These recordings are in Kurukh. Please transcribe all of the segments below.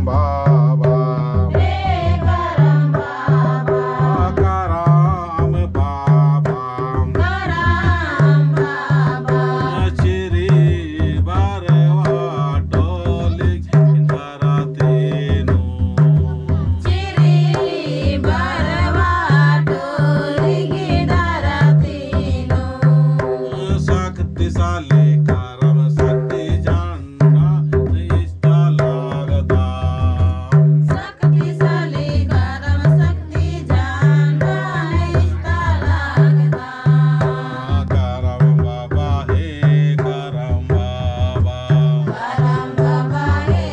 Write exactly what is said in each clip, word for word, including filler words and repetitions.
बाबा, हे करम बाबा, करम बाबा, करम बाबा, चिरी बरवा टोलिक धरती नू, चिरी बरवा टोलिक धरती नू, शक्तिशाली करम शक्ति झंडा इजता लगदम। शक्तिशाली करम शक्ति झंडा इजता लगदम। करम बाबा हे करम बाबा। करम बाबा हे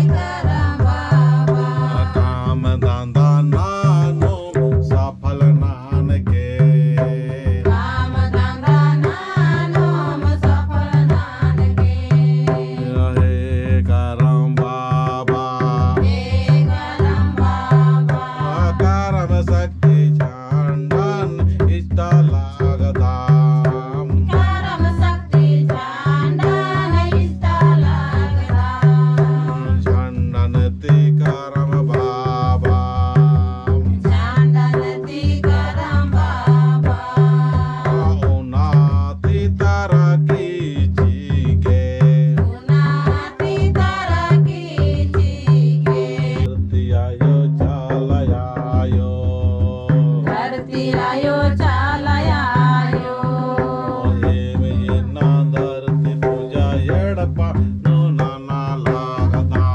करम बाबा। काम धंधा ननोम सफल ननके। काम धंधा ननोम सफल ननके। हे करम बाबा। हे करम बाबा। करम शक्ति झंडन इजता लगदम। करम शक्ति झंडन इजता लगदम। झंडन ती करम बाबा। झंडन ती करम बाबा। उन्नति तरक्की चिके। उन्नति तरक्की चिके। धरती आयो चाला आयो। धरती आयो चाला आयो। एम इन्ना धरती पूजा एड़पा नू नना लगदम।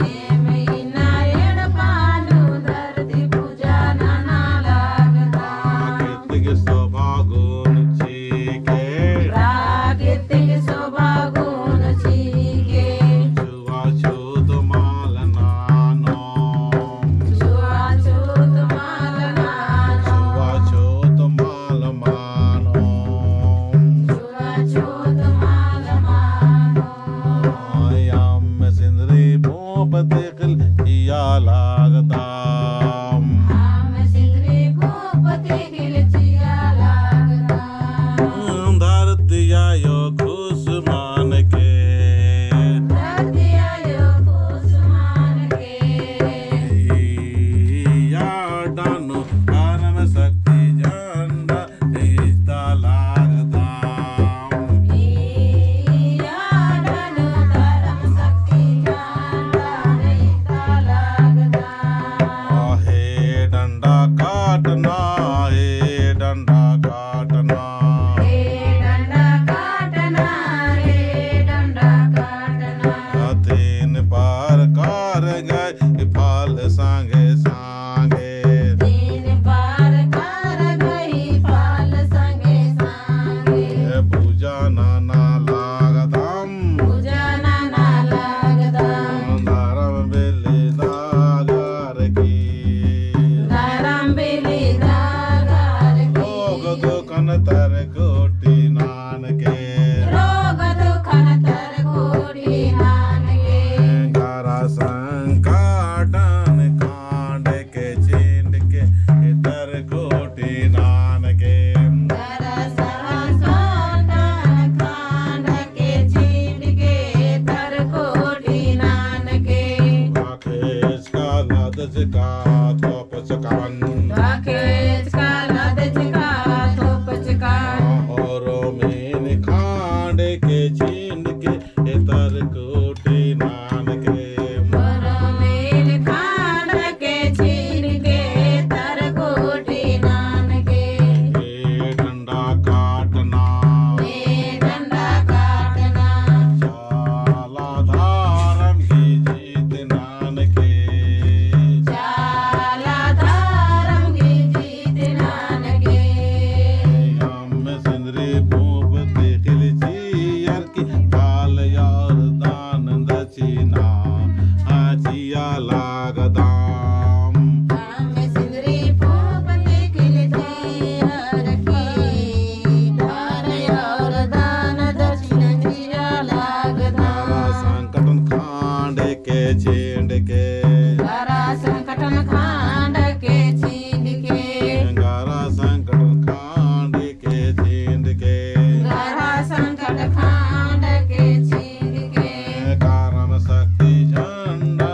एम इन्ना एड़पा नू धरती पूजा नना लगदम। प्राकृतिक शोभा गुण चिके। प्राकृतिक शोभा गुण चिके। छुआछूत मल ननोम। छुआछूत मल ननोम। छुआछूत मल मनोम। छुआछूत मल मनोम। अम्म सिंदरी पूंप तिख़िल चिआ लगदम। अम्म सिंदरी पूंप तिख़िल चिआ लगदम। धरती आयो खुश मनके। धरती आयो खुश मनके। इया डहनु करम शक्ति झंडा इजता लगदम। इया डहनु करम शक्ति झंडा इजता लगदम। हे डंडा काटना, हे डंडा काटना। हे डंडा काटना, हे डंडा काटना। तीन प्रकार गही फल संगे संगे। तीन प्रकार गही फल संगे संगे। पूजा नना लगदम। पूजा नना लगदम। धरम बिल्ली दागर की। धरम बिल्ली दागर की। रोग दुखन तर कोटि ननके। रोग दुखन तर कोटि ननके। गरा संकटन खंडके छिंडके तर कोटि ननके। गरा संकटन खंडके छिंडके तर कोटि ननके। बाखेच काला दचका थोपचकन। बाखेच काला दचका थोपचकन। होरमिन खंडके छिंडके तर कोटि ननके। होरमिन खंडके छिंडके तर कोटि ननके। हे डंडा काटना। हे डंडा काटना। चाला धरम गही जीत ननके। चाला धरम गही जीत ननके। अम्म सिंदरी पूंप तिख़िल चिअर की फल और दान दक्षिणा चिआ लगदम। अम्म सिंदरी पूंप तिख़िल चिअर की फल और दान दक्षिणा चिआ लगदम। गरा संकटन खंडके छिंडके। गरा संकटन खंडके छिंडके। गरा संकटन खंडके छिंडके। गरा संकट खंडके छिंडके। करम शक्ति झंडा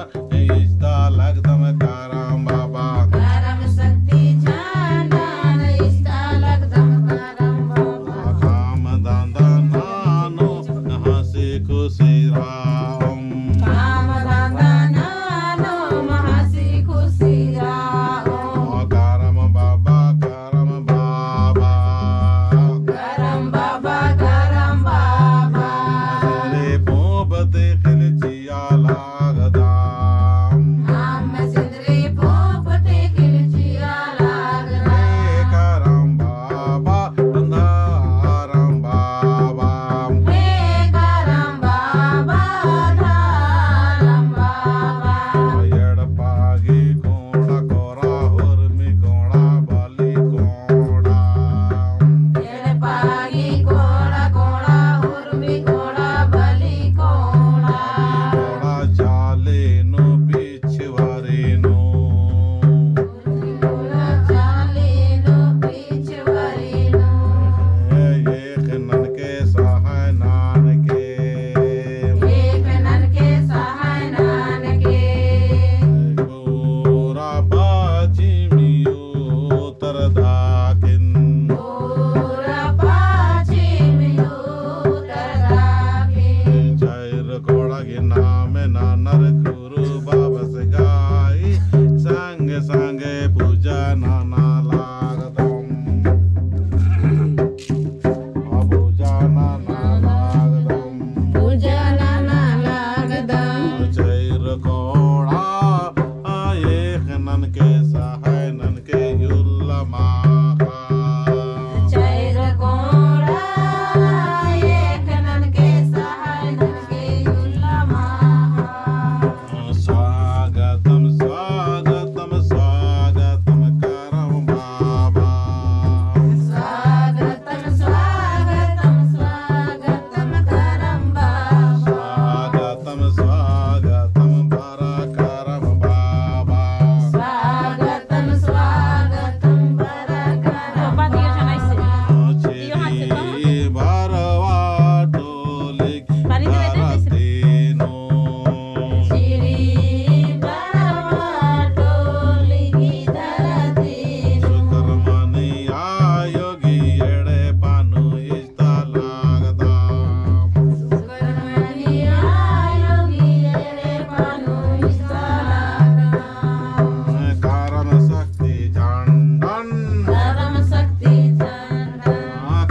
नर गुरु बाबस गाई, संगे संगे पूजा नना लागदम। पूजा नना लागदम। पूजा नना लागदम। चैर कोड़ा, आ एक ननके सहाय ननके उल्ला माखा। चैर कोड़ा, एक ननके सहाय ननके उल्ला माखा। स्वागतम, स्वागतम, स्वागतम करम बाबा। स्वागतम, स्वागतम, स्वागतम करम बाबा। स्वागतम, स्वागतम बरा करम बाबा। स्वागतम, स्वागतम बरा करम बाबा। चेरी बरवा टोली पानी देवे दे, जैसे धरती नू। श्री बरवा टोली की धरती नू। सुकरमनी आयो गही एड़पा नू इजता लागदम। सुकरमनी आयो गही एड़पा नू इजता लागदम। करम शक्ति झंडन। करम शक्ति झंडन।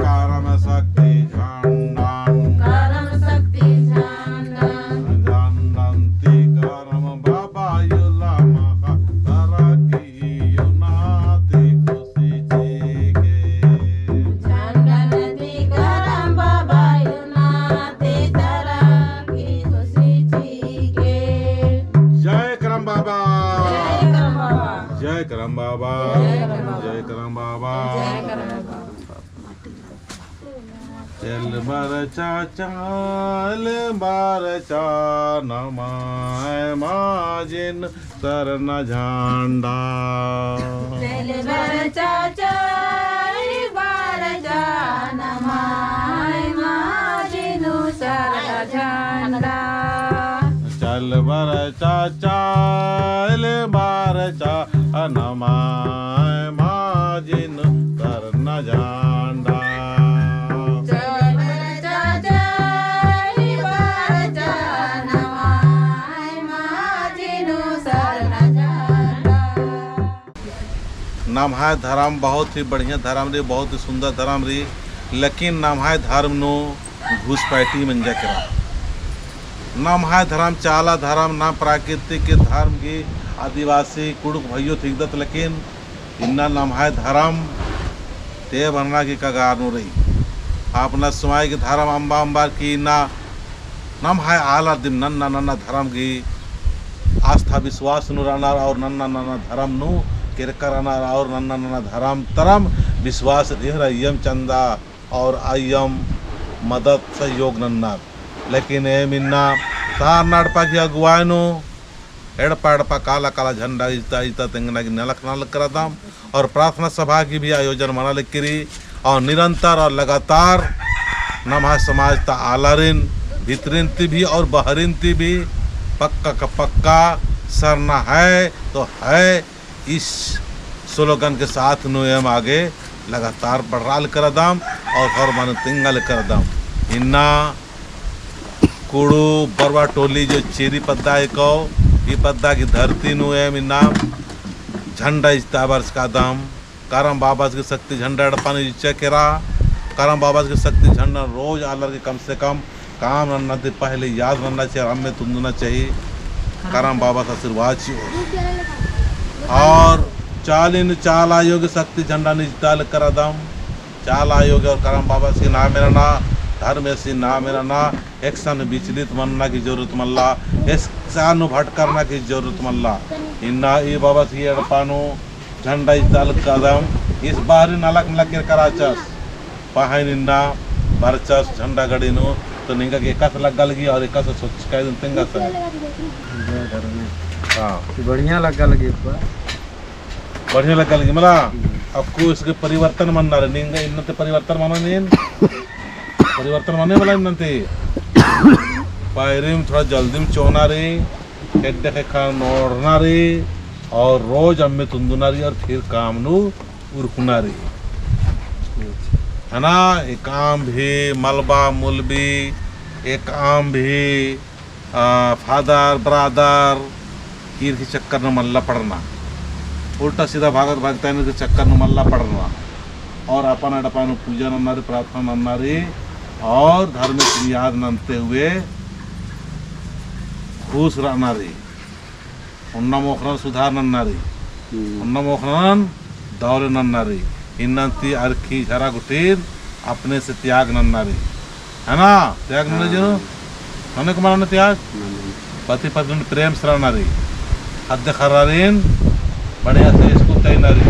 करम शक्ति झंडन। करम शक्ति झंडन। झंडन ती करम बाबा उल्ला माखा तरक्की उन्नति खुशी चिके। झंडन ती करम बाबा उन्नति तरक्की खुशी चिके। जय करम बाबा। जय करम बाबा। जय करम बाबा। जय करम बाबा। जय करम बाबा। जय करम बाबा। चल बरचा, चल बरचा, नमाय माजिन सरना झंडा। चल बरचा, चल बरचा, नमाय माजिन सरना झंडा। चल बरचा, चल बरचा, नमाय माजिन सरना झंडा। चल बरचा, चल बरचा, नमाय माजिन सरना झंडा। नम्है धरम बहुत ही बढ़िया धरम रई, बहुत ही सुंदर धरम रई, लेकिन नम्है धरम नू घुसपैठी मंजा केरा। नम्है धरम चाला धरम, नम प्राकृतिक के धरम गही आदिवासी कुँड़ुख़ भइयो ती हिकदत, लेकिन इन्ना नम्है धरम ते बरना की कगार नू रई। अपना समय के धरम अम्बा अम्बर की इन्ना नम्है आलर दिम नन्ना नन्ना धरम गही आस्था विश्वास नू रअनर और नन्ना नन्ना धरम नू केरका रअनर और नन्ना नन्ना धरम तरम विश्वास रई, अइय्यम चंदा और अइय्यम मदद सहयोग नन्नर। लेकिन एम इन्ना सरना एड़पा गही अगुवाई नू एड़पा एड़पा काला काला झंडा इजता इजता तेंगना की नलख नलख करदम और प्रार्थना सभा की भी आयोजन मना लगी रई और निरंतर और लगातार नम्है समाज ता आलारिन भितरिन ती भी और बहरिन ती भी पक्का का पक्का सरना है तो है इस स्लोगन के साथ नू एम आगे लगातार बढ़रआ लगदम और हर माने तेंगा लगदम। इन्ना कुड़ू बरवा टोली जो चेरी पद्दा हेके, ई पद्दा की धरती नू एम इन्ना झंडा इजता बरचकादम। करम बाबस गही शक्ति झंडा एड़पा नू इजचा केरा। करम बाबस गही शक्ति झंडा रोज आलर गे कम से कम काम नन्ना ती पहले याद नन्ना चाही, अम्मे तुन्दना चाही। करम बाबस आशीर्वाद चिओस। और चाली नू चाला आयो गही शक्ति झंडा नू इजता लगदम। चाला आयो गही और करम बाबस गही नामे नना, धर्मेस गही नामे नना, एकसन विचलित मन्ना की जरूरत मल्ला, एकसन भटकरना की जरूरत मल्ला। इन्ना ई बाबस गही एड़पा नू झंडा इजता लगदम, ईस बाहरी नलख नलख केरका रहचस। पहें इन्ना बरचस झंडा गड़ी नू, तो निंगा गे एकासे लग्गा लगी और एकासे सोचका इदन तेंगा से। हाँ। बढ़िया लग्गा लगी एक बार। बढ़िया लग्गा लगी मला। हम्म। अक्कु इसके परिवर्तन मन्ना रई, निंगा इन्ना ती परिवर्तन मना नीन। परिवर्तन मना मला इन्ना ती। पायरिम थोड़ा जल्दी में चोना रई, एड्डे ख़ेक्खा नोड़ना रई, और रोज अम्मे तुन्दना रई, और फिर काम नू उरखना रई। है ना, एकअम भी मलबा मुलबी, एकअम भी आ, father, brother, ईर की चक्कर नू मल्ला पड़ना। उल्टा सीधा भगत भगताइन की चक्कर नू मल्ला पड़ना। और अपन एड़पा नू पूजा नन्ना रई, प्रार्थना नन्ना रई, और धर्मेस याद नन्ते हुए खुश रहना रई। ओन्ना मोख़नन सुधार नन्ना रई। हम्म। ओन्ना मोख़नन दौले नन्ना रई। इन्ना ती अरखी झरा गुट्ठिन अपने से त्याग नन्ना रई। है ना? त्याग नन्ना रई जो? हाँ। नन्ना का मना त्याग? नन्ना। पति पत्नी प्रेम से रहना रई। ख़द्द ख़र्रारिन बढ़िया से स्कूल तइना रई।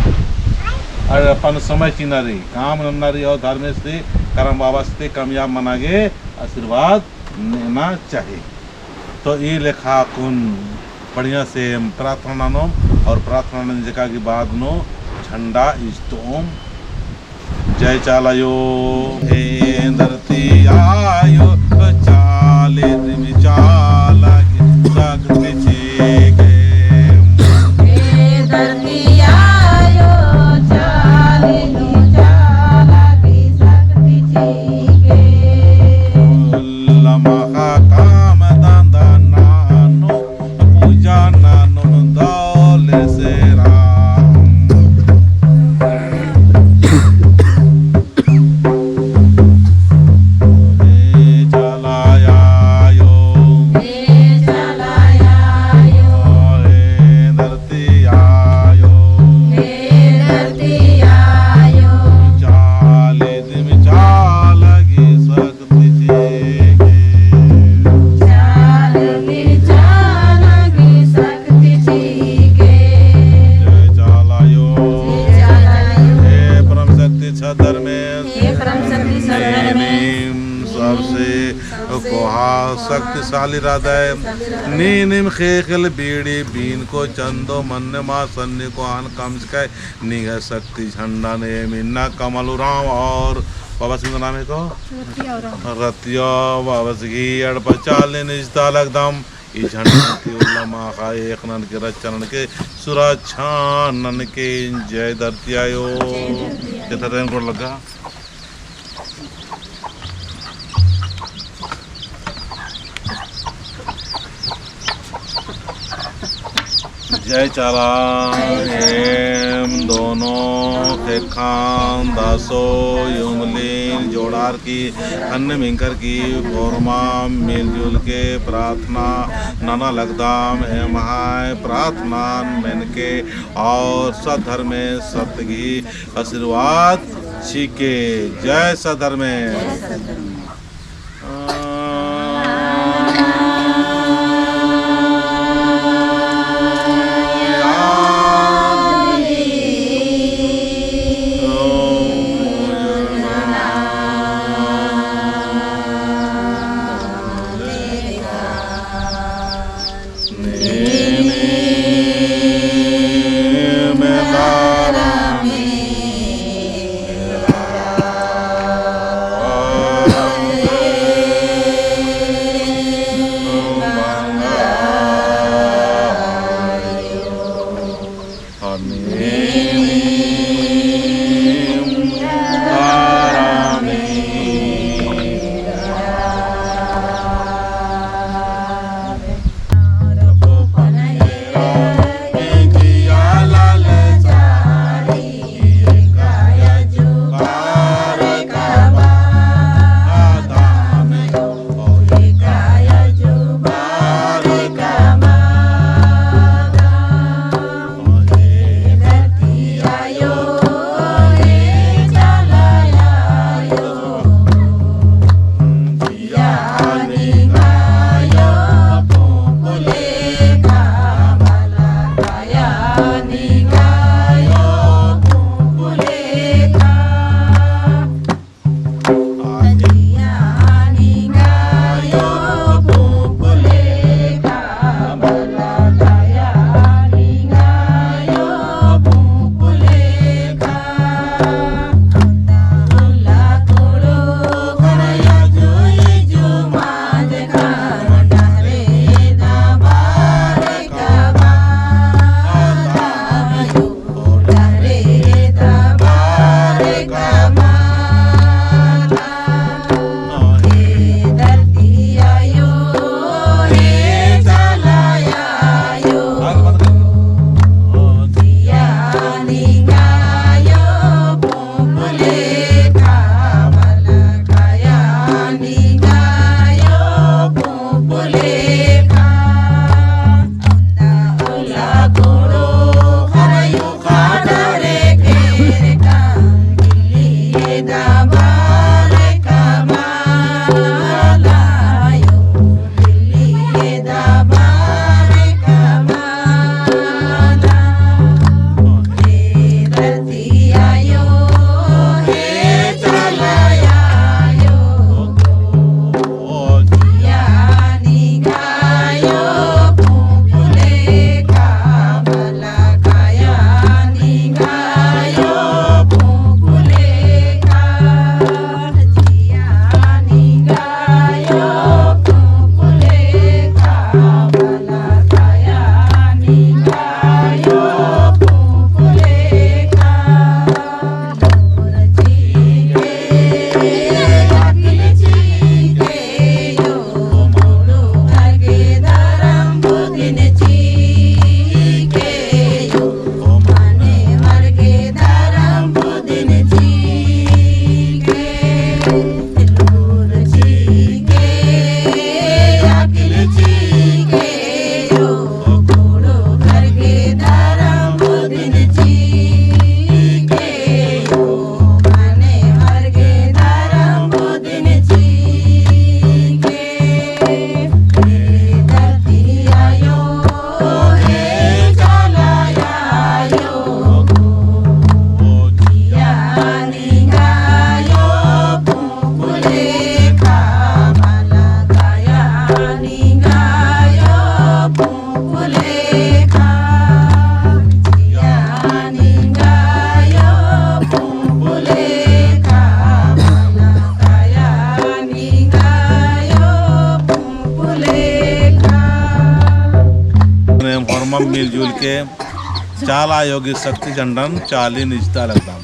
और अपन समय चिअना रई। काम नन्ना रई और धर्मेस ती, करम बाबस ती कामयाब मना गे आशीर्वाद नेना चाही। तो ई लेखा अक्कुन बढ़िया से प्रार्थना ननोम और प्रार्थना नंजका की बाद नू झंडा इजतोम। जय चाला आयो। हे धरती आयो, चाली दिम चाला की शक्ति चिके। हे धरती आयो, चाली दिम चाला की शक्ति चिके। लमखा काम धंधा ननोम, पूजा ननोम दौले से राम। हे चाला आयो। हे चाला आयो। हे धरती आयो। हे धरती आयो। चाली दिम चाला की शक्ति चिके। चाली दिम चाला की शक्ति चिके। जय चाला आयो। जय चाला आयो। हे परम शक्ति सत धर्मेस। हे परम शक्ति सत धर्मेस। नीनिम सबसे कोहा शक्तिशाली रअदय। नीनिम ख़ेख़ेल बीड़ी बीनको चंदो मन्न मा सन्नी कोहान कमचकय। निंग्है शक्ति झंडा नू एम इन्ना कमल उराँव और बाबस गही नाम है को? रतिया उराँव। रतिया बाबस गही एड़पा चाली नू इजता लगदम। ई झंडा ती उल्ला माख़ा एक ननके रच्छा ननके सुरच्छा ननके। जय धरती आयो। जय धरती आयो। एथरा एन गोड़ लग्गा। जय चाला। एम दोनों ख़ेक्खन दसो उंगलिन जोड़ार की अन्ने मिंकर की भोरमा मिलजुल के प्रार्थना नना लगदम। एम्है प्रार्थना मेनके और सत धर्मेस सत गही आशीर्वाद चिके। जय सत धर्मेस। मम मिलजुल के चाला आयो गही शक्ति झंडन चाली नू इजता लगदम।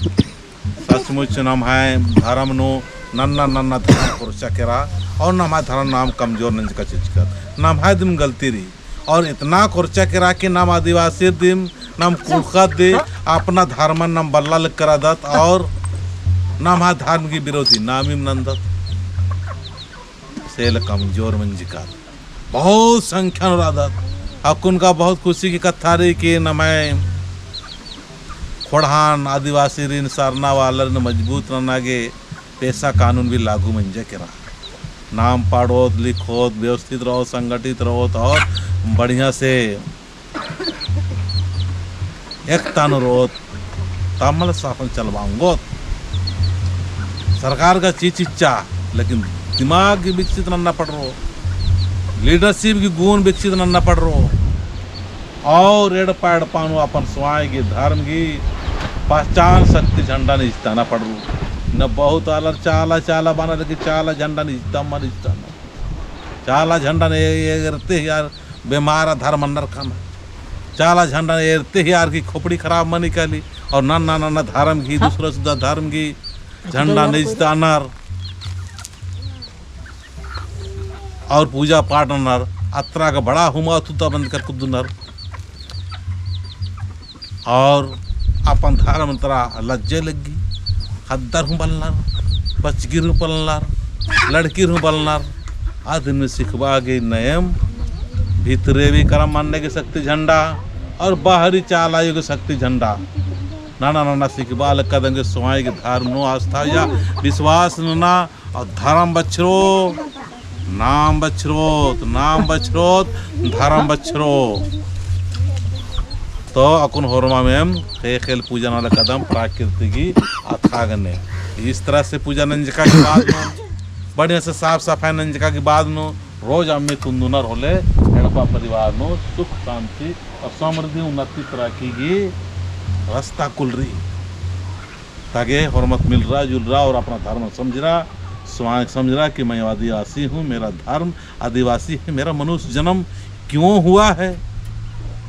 सचमुच नम्है धरम नू नन्ना नन्ना धरम कोरचा केरा और नम्है धरम नाम कमजोर नंजका चिचकत नम्है दिम गलती रई। और इतना कोरचा केरा कि नाम आदिवासी दिम नाम कुँड़ुख़त दी अपना धरमन नाम बल्ला लग करादत और नम्है धरम गही विरोधी नामिम नन्दत। सेल कमजोर मंजकत। बहुत संख्या नू रअदत। अक्कुन का बहुत खुशी की कत्था रई कि नम्है ख़ोंड़हान आदिवासीरिन सरना वालारिन मजबूत नना गे पेसा कानून भी लागू मंजा केरा। नाम पढ़ोत, लिखोत, व्यवस्थित रओत, संगठित रओत और बढ़िया से एकता नू रओत, तब मला शासन चलबआ ओंगोत। सरकार का चीज चिच्चा, लेकिन दिमाग गही विकसित नन्ना पड़रो, leadership गही गुण विकसित नन्ना पड़रो। और एड़पा एड़पा नू अपन स्वांय गही धरम गही पहचान शक्ति झंडन इजताना पड़रो। न बहुत आलर चाला चाला बअनर, लेकिन चाला झंडन इजता मल इजताना। चाला झंडन ए-, एरते ही आर बेमार धरम नन्नर ख़ने। चाला झंडन एरते ही आर गही खोपड़ी खराब मनी काली। और नन्ना नन्ना धरम गही, दूसरा सुद्धा धरम गही झंडन इजतानर। और पूजा पाठ नन्नर, अत्रा का बड़ा हुमा तुता बंद कर कुद्दनर। और अपन धरम तरा लज्जे लग्गी, ख़द्दर हूँ बलनर, बचगिर हूँ बलनर, लड़किर हूँ बलनर। अदिन सिखबआ गे नयम भितरे भी करम मन्ने गही शक्ति झंडा और बाहरी चाला आयो गही शक्ति झंडा। नन्ना नन्ना सिखबआ लक्कदम गे स्वांय गही धरम नू आस्था या विश्वास नन्ना और धरम बछरो, नाम बछरोत, नाम बछरोत, धरम बछरो। तो अक्कुन होरमाम एम ख़ेख़ेल पूजा नना लक्कदम प्राकृतिक गही अथागने। इस तरह से पूजा नंजका के बाद नू, बढ़िया से साफ सफाई नंजका के बाद नू, रोज अम्मी तुन्दुनर होले, एड़पा परिवार नू सुख शांति और समृद्धि उन्नति तरक्की गही रस्ता कुलरी। तागे होरमत मिलरा जुलरा और अपना धर्म समझरा, स्वांग समझरा कि मैं आदिवासी हूँ, मेरा धर्म आदिवासी है, मेरा मनुष्य जन्म क्यों हुआ है,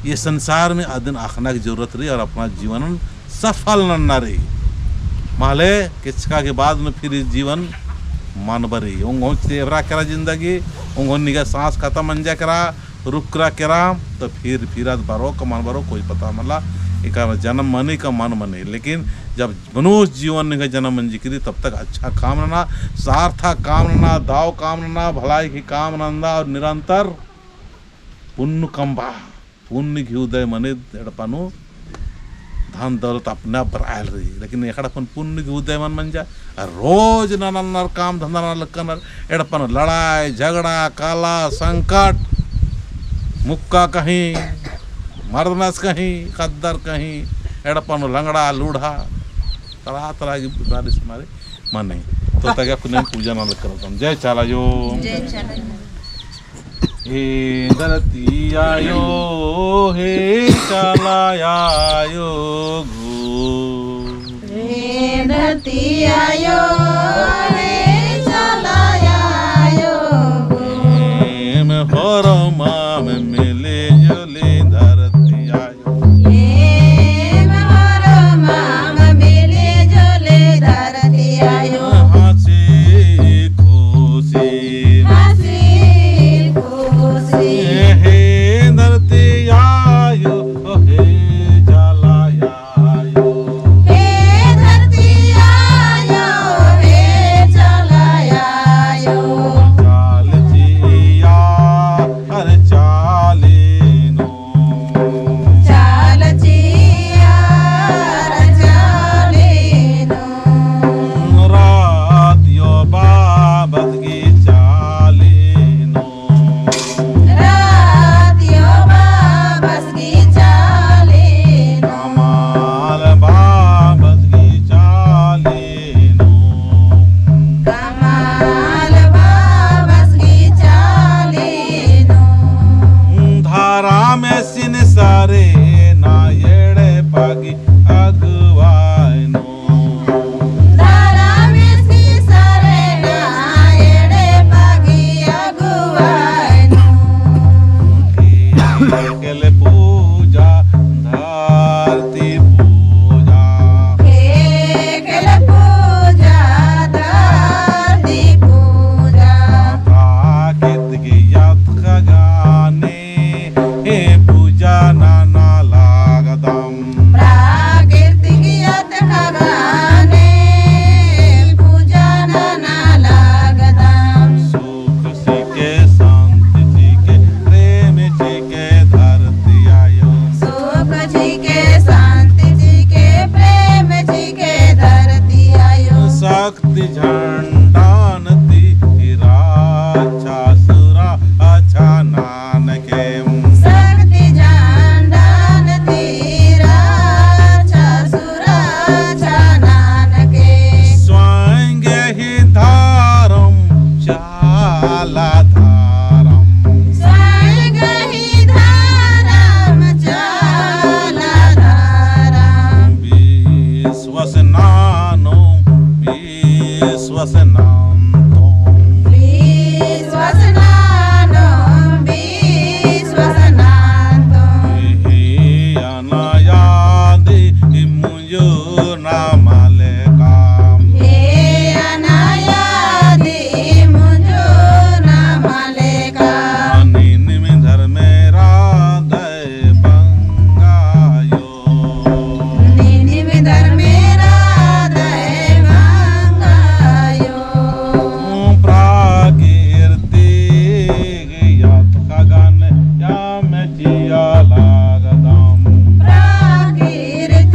ये संसार में अदिन अख़ना की जरूरत रई और अपना जीवन सफल नन्ना रई। महले केचका के बाद में फिर जीवन मानबा रई। ओंगों तेवरा केरा जिंदगी, ओंगों निंग्है सांस खतम मंजा केरा, रुकरा केरा, तो फिर, फिर आद बरो का मन बरो, कोई पता मला। एका जन्म मनी का मन मनी। लेकिन जब मनुष्य जीवन निंग्है जन्म मंजकी रई, तब तक अच्छा काम नना, सार्थक काम नना, दव काम नना, भलाई की काम नना और निरंतर पुण्य कमबआ। पुण्य गही उदय मनी एड़पा नू धन दौलत अपने आप बरआयल रई। लेकिन एखड़ा अपन पुण्य गही उदय मल मंजा, रोज नन्ना नन्ना काम धंधा नना लक्कनर, एड़पा नू लड़ाई, झगड़ा, काला, संकट, मुक्का कहीं, मर्दनस कहीं, ख़द्दर कहीं, एड़पा नू लंगड़ा, लूढ़ा, तरह तरह की बीमारी से हमारे मन नहीं। तो तागे अक्कुन पूजा नना लक्कदम। जय चाला आयो। जय चाला आयो। हे धरती आयो, हे चाला आयो गो। हे धरती आयो, हे चाला आयो गो। एम होरमाम मिली जुली धरती आयो। एम होरमाम मिली जुली धरती आयो। हँसी खुशी। हँसी खुशी। हे धरती आयो, हे चाला आयो। हे धरती आयो, हे चाला आयो। चाल चिया, अरे चाली नू। चाल चिया रे चाली नू। रातियो बाबस गही चाली नू। रातियो बाबस गही चाली नू। कमाल बाबस गही चाली नू। कमाल बाबस गही चाली नू। धरम सिन सरे ना एड़पा गही अगुवाई नू। धरम सिन सरे ना एड़पा गही अगुवाई नू। केल केल पू नना लगदम। प्राकृतिक अतख़ा गने पूजा नना लगदम। सुख चिके, शांति चिके, प्रेम चिके धरती आयो। सुख चिके, शांति चिके, प्रेम चिके धरती आयो। शक्ति झंडान ती रक्षा सुरक्षा ननके। शक्ति झंडान ती रक्षा सुरक्षा ननके। स्वयं ही धर्म चाला धर्म। स्वयं ही धर्म चाला धर्म। विश्वास ननोम, विश्वास नन्तोम। विश्वास ननोम, विश्वास नन्तोम। हे अनायादी मुंजुर नमलेका। हे अनायादी मुंजुर नमलेका। निनिम धर्मेरा दय बंगायो। निनिम धर्मेरा दय बंगायो। प्राकृतिक अतख़ा गने याम चिआ लगदम। प्राकृतिक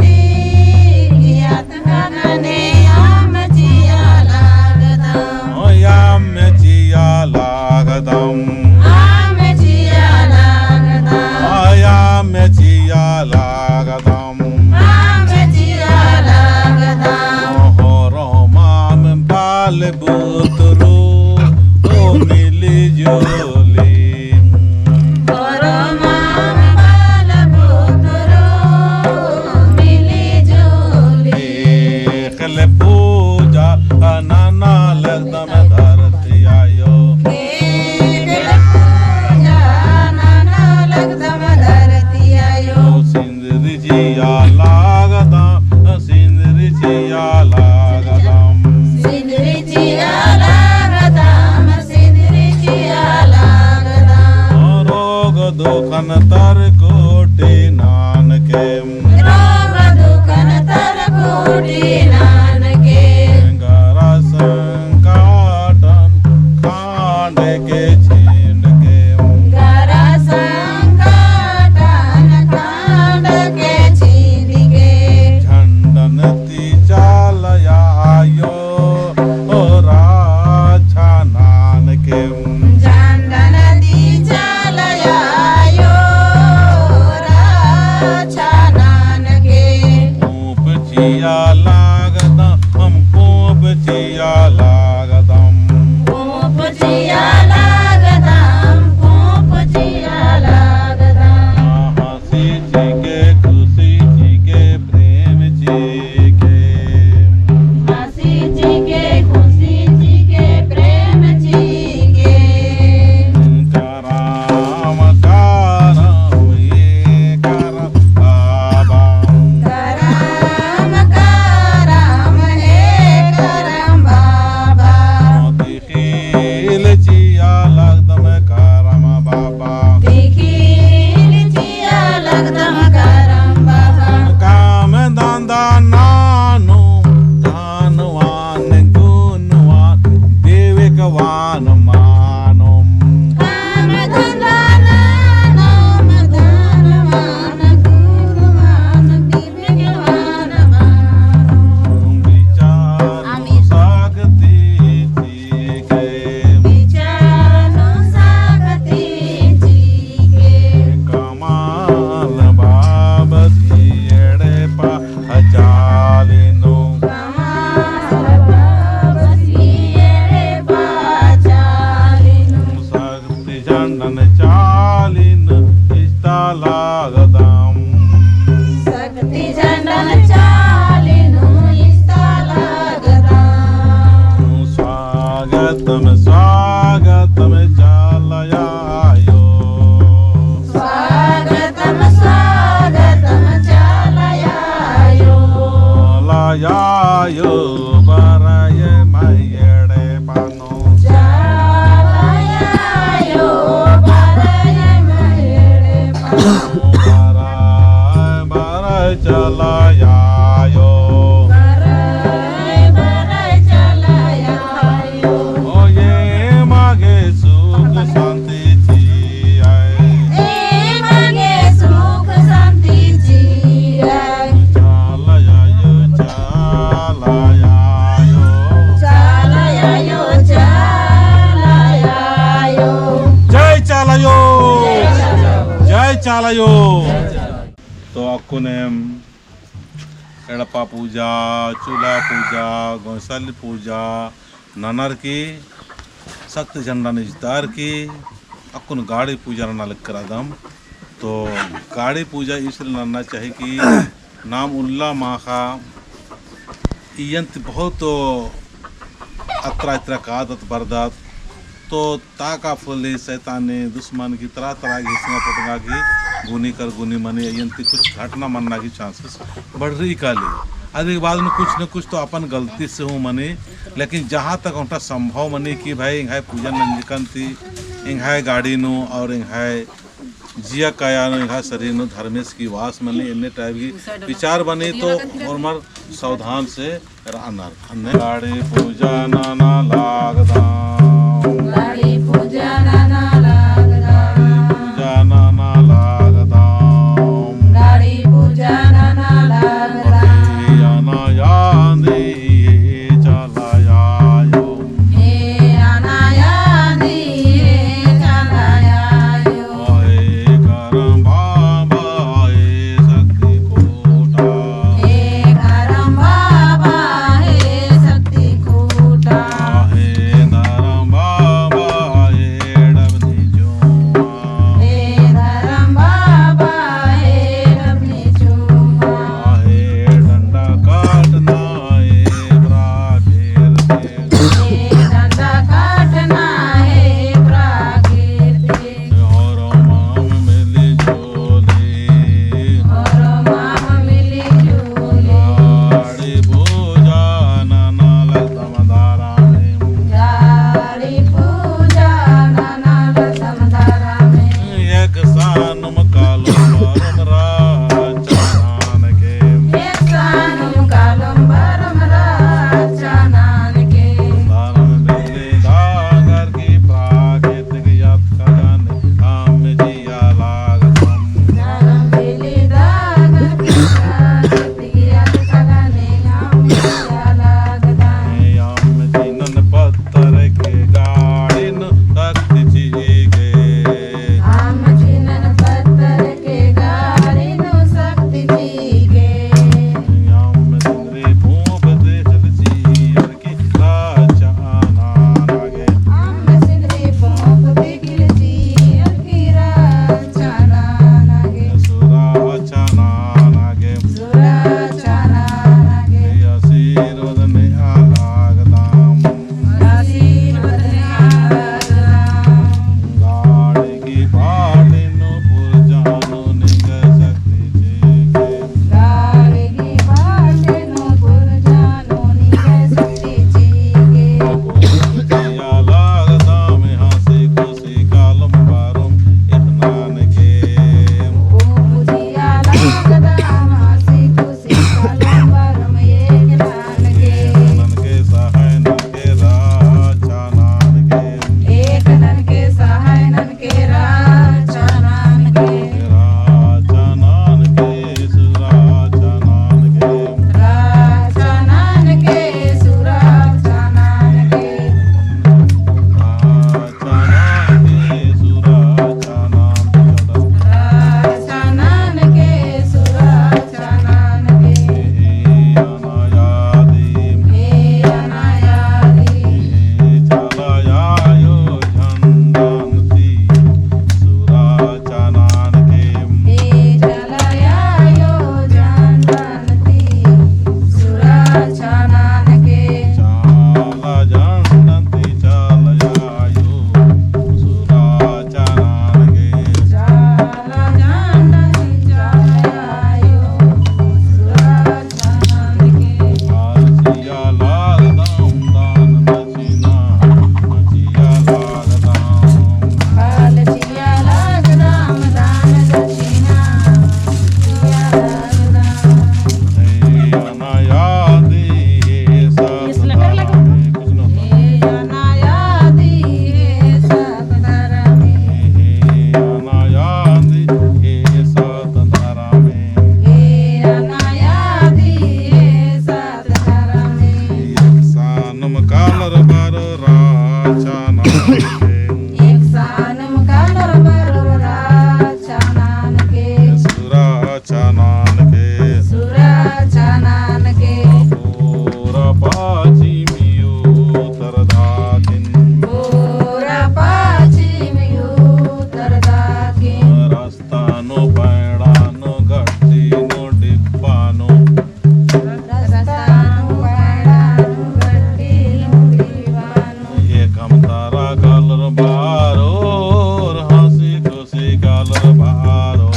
अतख़ा गने याम चिआ लगदम। याम चिआ लगदम। याम चिआ लगदम। याम चिआ लगदम। याम चिआ लगदम। होरमाम बाल बुतरू ओ मिली जुली। होरमाम बाल बुतरू मिली जुली। एकले पूजा नना लगदम धरती आयो। एकले पूजा नना लगदम धरती आयो। सिंदरी चिआ लगदम, सिंदरी चिआ लगदम। सिंदरी चिआ लगदम, सिंदरी चिआ लगदम। रोग दुखन तर कोटी ननके। रोग दुखन तर कोटी ननके। गरा संकटन खांड के छींड के। गरा संकटन खांड के छींड के। झंडन ती चाला आयो ओ रक्षा ननके। झंडन ती चाला आयो रक्षा ननके। पूंप चिआ लगदम, हम पूंप चिआ लगदम। पूंप चिआ लगदम, पूंप चिआ लगदम। हँसी चिके, खुशी चिके, प्रेम चिके। हँसी चिके, खुशी चिके, प्रेम चिके। करम, करम, हे करम बाबा। करम, करम, हे करम बाबा। तिखिल चिआ लगदम करम बाबा। तिखिल चिआ लगदम करम बाबा। काम धंधा ननोम, धनवान गुणवान विवेकवान मनोम। काम धंधा ननोम, धनवान गुणवान विवेकवान मनोम। विचार आमीन। शक्ति चिके। विचार नू शक्ति चिके। कमाल बाबस एड़पा चालिनु। कमाल बाबस एड़पा चालिनु। शक्ति झंडन चालिनु इस्ता लगदम। शक्ति झंडन चालिनु इस्ता लगदम। स्वागतम, स्वागतम चाला आयो। स्वागतम, स्वागतम चाला आयो। चाला आयो बरय मयड़े पनो। चाला आयो बरय मयड़े पनो। चला आयो। बरई बरई चला आयो। ओ एमा गे सुख शांति चिअय। एमा गे सुख शांति चिअय। चला आयो, चला आयो। चला आयो, चला आयो। जय चाला आयो। जय चाला आयो। तो अक्कुन एम एड़पा पूजा, चूल्हा पूजा, गौंसाली पूजा ननर की, शक्ति झंडा नू इजतार की, अक्कुन गाड़ी पूजा नना लक्करदम। तो गाड़ी पूजा इसलिए नन्ना चाही कि नाम उल्ला माखा इयंत बहुत अतरा इतरा कादत बरदत, तो ताका फुली शैतानी दुश्मन की तरह तरह की हिंसना पटंगा की गुनी कर गुनी मनी अयंती कुछ घटना मन्ना की chances बढ़ रही काली। अदि के बाद में कुछ न कुछ तो अपन गलती से हूँ मनी, लेकिन जहाँ तक ओन्टा संभव मनी कि भाई एंग्है पूजन नंजकन ती एंग्है गाड़ी नू और एंग्है जिया काया नू एंग्है शरीर नू धर्मेस की वास मनी, एन्ने type की विचार बनी तो ओर्मर सावधान से रअनर। अन्ने गाड़ी पूजा नना लागदम। गाड़ी पूजा नना लागदम। पूजा नना लागदम। गाड़ी पूजा नना लागदम। अना यादी चाला आयो। हे अना यादी चाला आयो। हे करम बाबा हे शक्ति खूटा। हे करम बाबा हे शक्ति खूटा। हे धरम सुरक्षा ननके। सुरक्षा ननके। पूरा पाछिम उत्तर दखिन। पूरा पाछिम उत्तर दखिन। रस्ता नू पैंड़ा नू गट्टी नू डिब्बा नू। रस्ता नू पैंड़ा नू गट्टी नू डिब्बा नू। एकम तरा कालर बरओर हँसी खुशी कालर बरओर।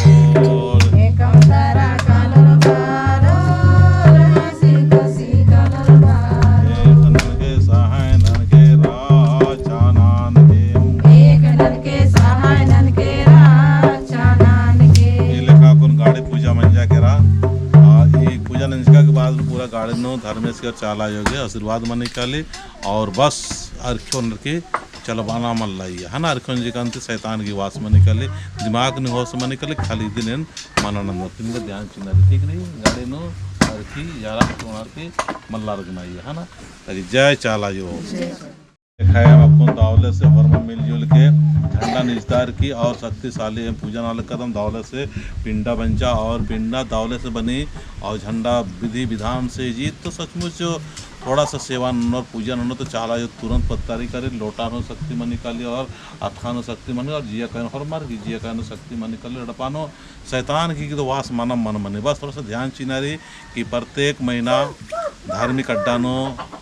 एकम तरा कालर बरओर, हँसी खुशी कालर बरओर। एक ननके सहाय ननके रक्षा ननके। एक ननके सहाय ननके रक्षा ननके। ई लेखा कुन गाड़ी पूजा मंजा केरा। आ, ई पूजा नंजका के बाद पूरा गाड़ी नू धर्मेस के चाला आयो गे आशीर्वाद मनी काली। और बस अरखी ओनर की चलबाना मल्ला आयो, है ना? अरखी ओनर की अंते शैतान की वास मनी काली, दिमाग नू होश मनी काली, खाली इदिन एन मना नंदर, तिनका ध्यान चिअना रई, ठीक रई? गाड़ी नू अरखी यारा ओनर की मल्ला रअना आयो, है ना? ताकि जय चाला आयो। देखाया अक्कुन दवले से होरमा मिलजुल के झंडा निजदार की और शक्तिशाली एम पूजा नना लगदम दवले से पिंडा बंचा और पिंडा दवले से बनी और झंडा विधि विधान से जी तो सचमुच थोड़ा सा सेवा ननोर पूजा ननोर तो चाला आयो तुरंत पत्तारी करी, लोटा नू शक्ति मनी काली और अतखा नू शक्ति मनी और जिया कायन होरमर की जिया कायन शक्ति मनी काली। एड़पा नू शैतान की तो वास मनम मन मनी। बस थोड़ा सा ध्यान चिअना रई कि प्रत्येक महीना धार्मिक अड्डा नू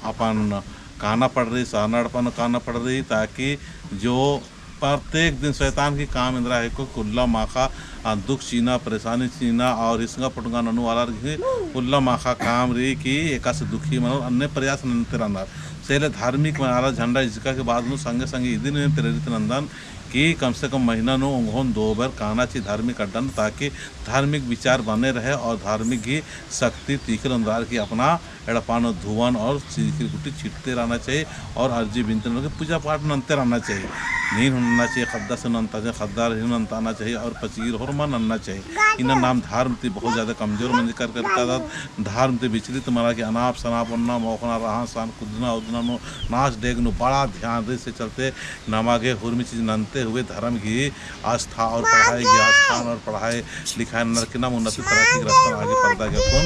अपन काना पड़ रई, सरना एड़पा नू काना पड़ रई, ताकि जो प्रत्येक दिन शैतान की काम एन्दरा हेके कि उल्ला माखा, आ, दुख चिअना, परेशानी चिअना और हिसंगा फुटंगा ननू वाला रई कि उल्ला माखा काम रई कि एकासे दुखी मनोर अन्ने प्रयास नन्ते रअनर। से ले धार्मिक मनाला झंडा इजका के बाद नू संगे संगे इदिन एम प्रेरित नन्दन कि कम से कम महीना नू ओंगोन दो बेर काना ची धार्मिक अड्डा नू, ताकि धार्मिक विचार बने रहे और धार्मिक ही शक्ति तीखिल ओन्द्रर की अपना एड़पा नू धुवन और सिरखिल गुट्ठी छिटते रहना चाहिए और अर्जी बिनते रहना चाहिए, पूजा पाठ नन्ते रहना चाहिए। नीन हूँ नन्ना चाहिए, ख़द्दर से नन्ता चाहिए, ख़द्दर ही नन्ता आना चाहिए और पचगीर होरमा नन्ना चाहिए। इन्ना नाम धर्म ती बहुत ज्यादा कमजोर मंजकर करता था, धर्म ती विचलित मना कि अनाप शनाप ओन्ना, मोख़ना, रहन सहन, कुद्दना उद्दना नू, नाच डेग नू बड़ा ध्यान रई। से चलते नमा गे हुरमी चीज नन्ते हुए धर्म गही आस्था और पढ़ाई गही आस्था और पढ़ाई लिखाई ननर की नाम उन्नति तरक्की के रास्ता में आगे परदा गे अक्कुन,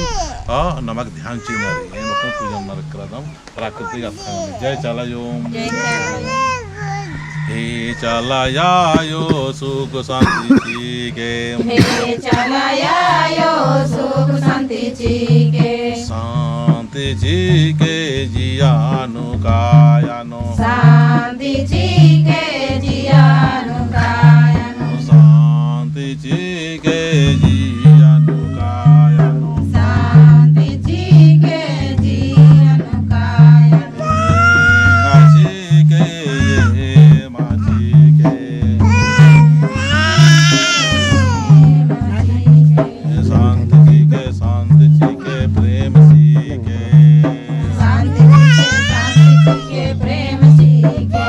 आ, नमा गे ध्यान चिअना रई। एन अक्कुन पूजा ननर की रअदम प्राकृतिक आस्था में। जय चाला आयो। जय चाला आयो। हे चाला आयो सुख शांति चिके। हे चाला आयो सुख शांति चिके। शांति चिके जिया नू काया नू। शांति चिके जिया नू काया नू। शांति चिके जिया नू काया नू। शांति चिके जिया नू काया नू। माँ चिके ये माँ चिके। शांति चिके, शांति चिके, प्रेम चिके। शांति चिके, शांति चिके, प्रेम चिके।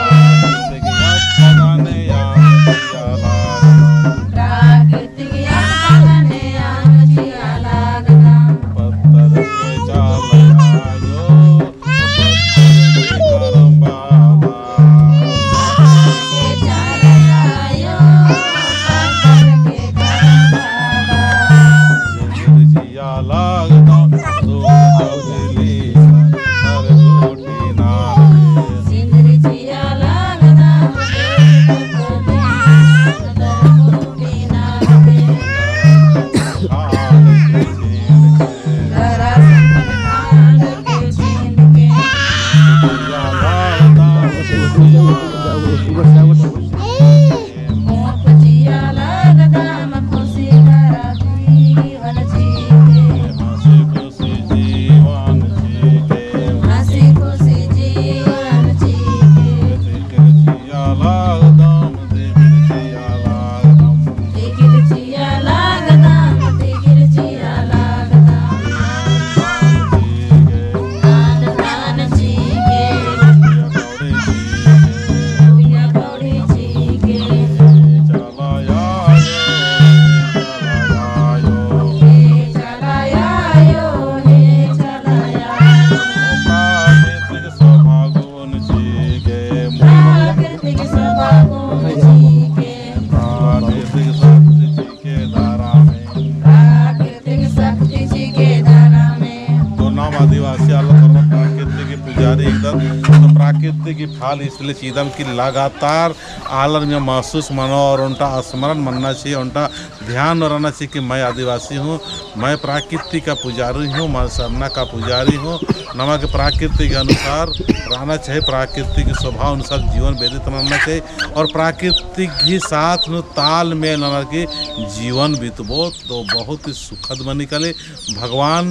की फाल इसले चिदम की लगातार आलर में महसूस मनो और ओन्टा स्मरण मन्ना चाहिए, ओन्टा ध्यान रहना चाहिए कि मैं आदिवासी हूँ, मैं प्राकृतिक का पुजारी हूँ, मैं सरना का पुजारी हूँ। नमा गे प्राकृतिक अनुसार रहना चाहिए, प्राकृतिक स्वभाव अनुसार जीवन व्यतीत मन्ना चाहिए और प्राकृतिक ही साथ नू तालमेल नना की जीवन बीतबो तो बहुत ही सुखद मनी काली। भगवान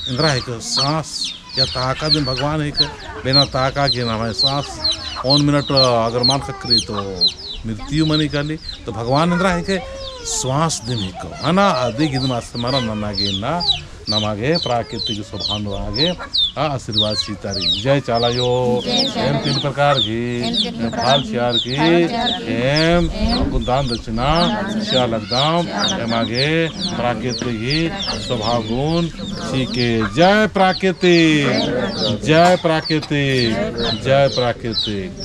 एन्दरा हिके, साँस या ताका दिम भगवान हिके, बिना ताका की नम्है साँस ओन मिनट अगर मल ख़क्खरी तो मृत्यु मनी काली। तो भगवान एन्दरा हिके, साँस दिम हिके, है ना? अदिगे इदिम स्मरण नना गे ना, नमा गे प्राकृतिक स्वभाव नू आगे आ आशीर्वाद चितारी। जय चाला अयो। जय चाला। एम तीन प्रकार की, एम तीन प्रकार की, फाल चिअर की, फाल चिअर की, एम, एम, अक्कुन दान दक्षिणा, दान दक्षिणा, चिआ लगदम, चिआ लगदम, एमा गे प्राकृतिक ही स्वभाव गुण चिके। जय प्राकृतिक, जय प्राकृतिक, जय प्राकृतिक।